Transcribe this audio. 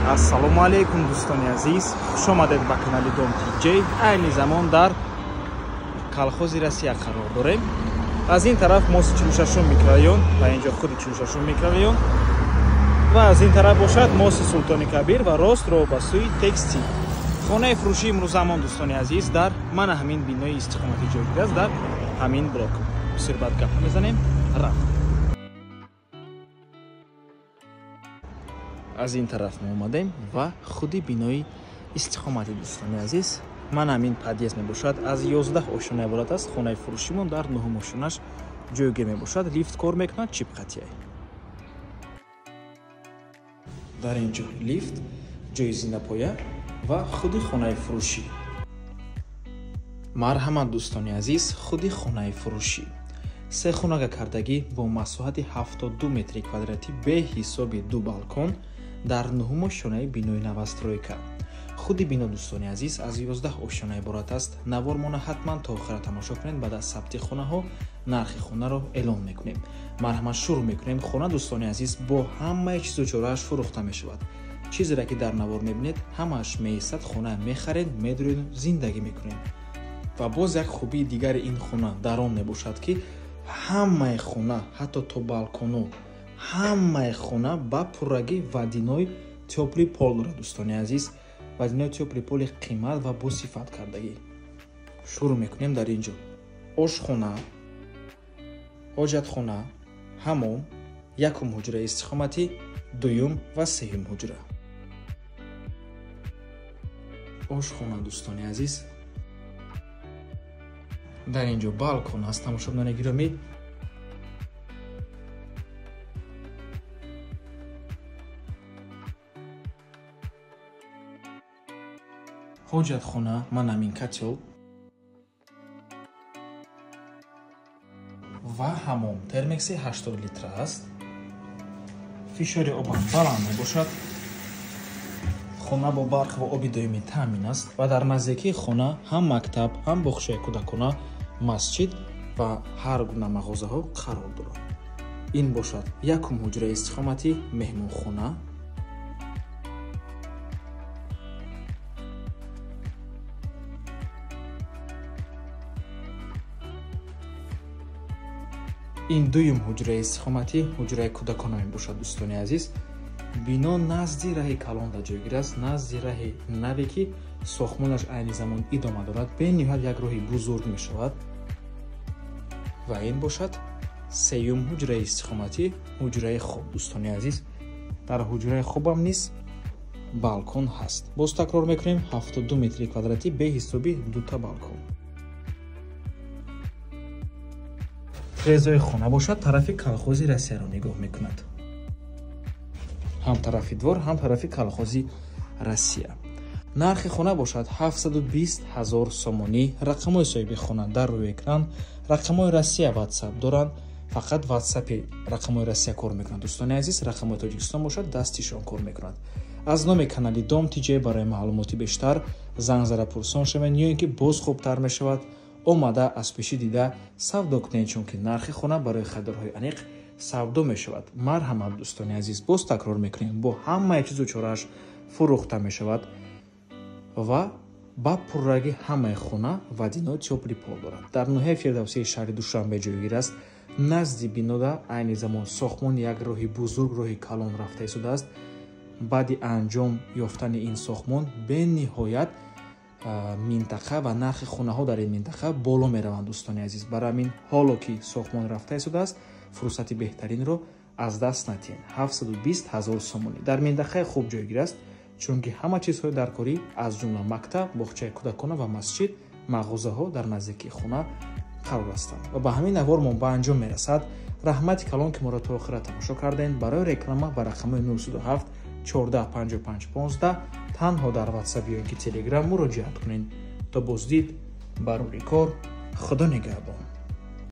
Ассалому алайкум дӯстони азиз, хуш омадед ба канали Дом ТҶ. Айни замон дар колхози Россия қарор дорем. Аз ин тараф мост 46 микрорайон ва инҷо худи 46 микрорайон ва аз ин тараф бошад мости Султони Кабир ва рост роҳ ба сӯи Текстил. Хонаи фурӯшии имрӯзамон дӯстони азиз дар мана ҳамин бинои истиқоматӣ ҷойгир аст, дар ҳамин блок. Бисёр бад гап мезанем, рафт. Аз ин тараф мо омадем ва худи бинои истиқоматӣ дӯстони азиз. Ман ҳамин подъезд мебошад, аз 11 ошёна иборат аст. Хонаи фурӯшимон дар 9 ошёнаш ҷойгир мебошад. Лифт кор мекунад, чип қатъия. Дар ин ҷо лифт, ҷои зинапоя ва худи хонаи фурӯшӣ. Марҳамат дӯстони азиз, худи хонаи фурӯшӣ. Се хонага кардагӣ бо масоҳати 72 метри квадратӣ беҳисоби ду балкон дар 9 ошёнаи бинои новостройка. Худи бино дӯстони азиз аз 11 ошёна иборат аст. Навормона ҳатман то охира тамошо кунед. Баъд аз сабти хонаҳо нархи хонаро эълон мекунем. Марҳамат, шурӯъ мекунем. Хона дӯстони азиз бо ҳамаи чизу чорааш фурӯхта мешавад. Чизере ки дар навор мебинед ҳамааш меистад. Хона мехаред, медуред, зиндагӣ мекунед. Ва боз як хубии дигари ин хона дар он мебошад, ки ҳамаи хона, ҳатто то балконо, ҳамаи хона ба пуррагӣ водяной тёплый пол дорад дӯстони азиз. Водяной тёплый поли қимат ва бо сифат кардагӣ. Шурӯъ мекунем. Дар ин ҷо ошхона, ҳоҷатхона, ҳамом, якум ҳуҷраи истиқоматӣ, дуюм ва сеюм ҳуҷра. Ошхона дӯстони азиз, дар ин ҷо балкон аст тамошобинони гиромӣ. Ҳоҷатхона, ман ҳамин котел ва ҳамом. Термекси 80 литра аст. Фишори обам баланд мебошад. Хона бо барқ ва оби доимӣ таъмин аст ва дар наздикии хона ҳам мактаб, ҳам боғчаи кӯдакона, масҷид ва ҳар гуна мағозаҳо қарор дорад. Ин бошад якум ҳуҷраи истиқоматӣ, меҳмонхона. Ин дуюм ҳуҷраи истиқоматӣ, ҳуҷраи кӯдакона мебошад дӯстони азиз. Бино назди раҳи калонда ҷойгир аст, назди раҳи наве ки сохтмонаш айни замон идома дорад. Бениҳоят як роҳи бузург мешавад. Ва ин бошад сеюм ҳуҷраи истиқоматӣ, ҳуҷраи хоб дӯстони азиз. Дар ҳуҷраи хобам низ балкон ҳаст. Боз такрор мекунем, 72 метри квадратӣ беҳисоби дута балкон. Трезои хона бошад тарафи колхози Россияро нигоҳ мекунад. Ҳам тарафи двор, ҳам тарафи колхози Россия. Нархи хона бошад 720 000 сомонӣ. Рақамҳои соҳиби хона дар рӯи экран. Рақамҳои Россия WhatsApp доранд. Фақат WhatsApp-и рақамҳои Россия кор мекунад дӯстони азиз. Рақамҳои Тоҷикистон бошад дастишон кор мекунад. Аз номи канали Дом ТҶ барои маълумоти бештар занг зада пурсон шавед, ё ин ки боз хубтар мешавад омада аз пеши дида савдо кунед, чунки нархи хона барои харидорҳои аниқ савдо мешавад. Марҳамат дӯстони азиз, боз такрор мекунем, бо ҳамаи чизу чорааш фурӯхта мешавад ва ба пуррагӣ ҳамаи хона водяной тёплый пол дорад. Дар ноҳияи Фирдавсии шаҳри Душанбе ҷойгир аст. Назди бинода айни замон сохтмони як роҳи бузург, роҳи калон рафта истодааст. Баъди анҷом ёфтани ин сохтмон бениҳоят минтақа ва нархи хонаҳо дар ин минтақа боло мераванд дӯстони азиз. Барои ҳамин ҳоло ки сохтмон рафта истодааст, фурсати беҳтаринро аз даст натиҳед. 720 000 сомонӣ. Дар минтақаи хуб ҷойгир аст, чунки ҳама чизҳои даркорӣ аз ҷумла мактаб, боғчаи кӯдакона ва масҷид, мағозаҳо дар наздикии хона қарор ҳастанд. Ва ба ҳамин навормон ба анҷом мерасад. Раҳмати калон ки моро то охира тамошо кардед. Барои реклама ба рақамҳои 907 14 55 15 танҳо дар WhatsApp ё ин ки Telegram муроҷиат кунед. То боздид, барори кор, Худо нигаҳбон.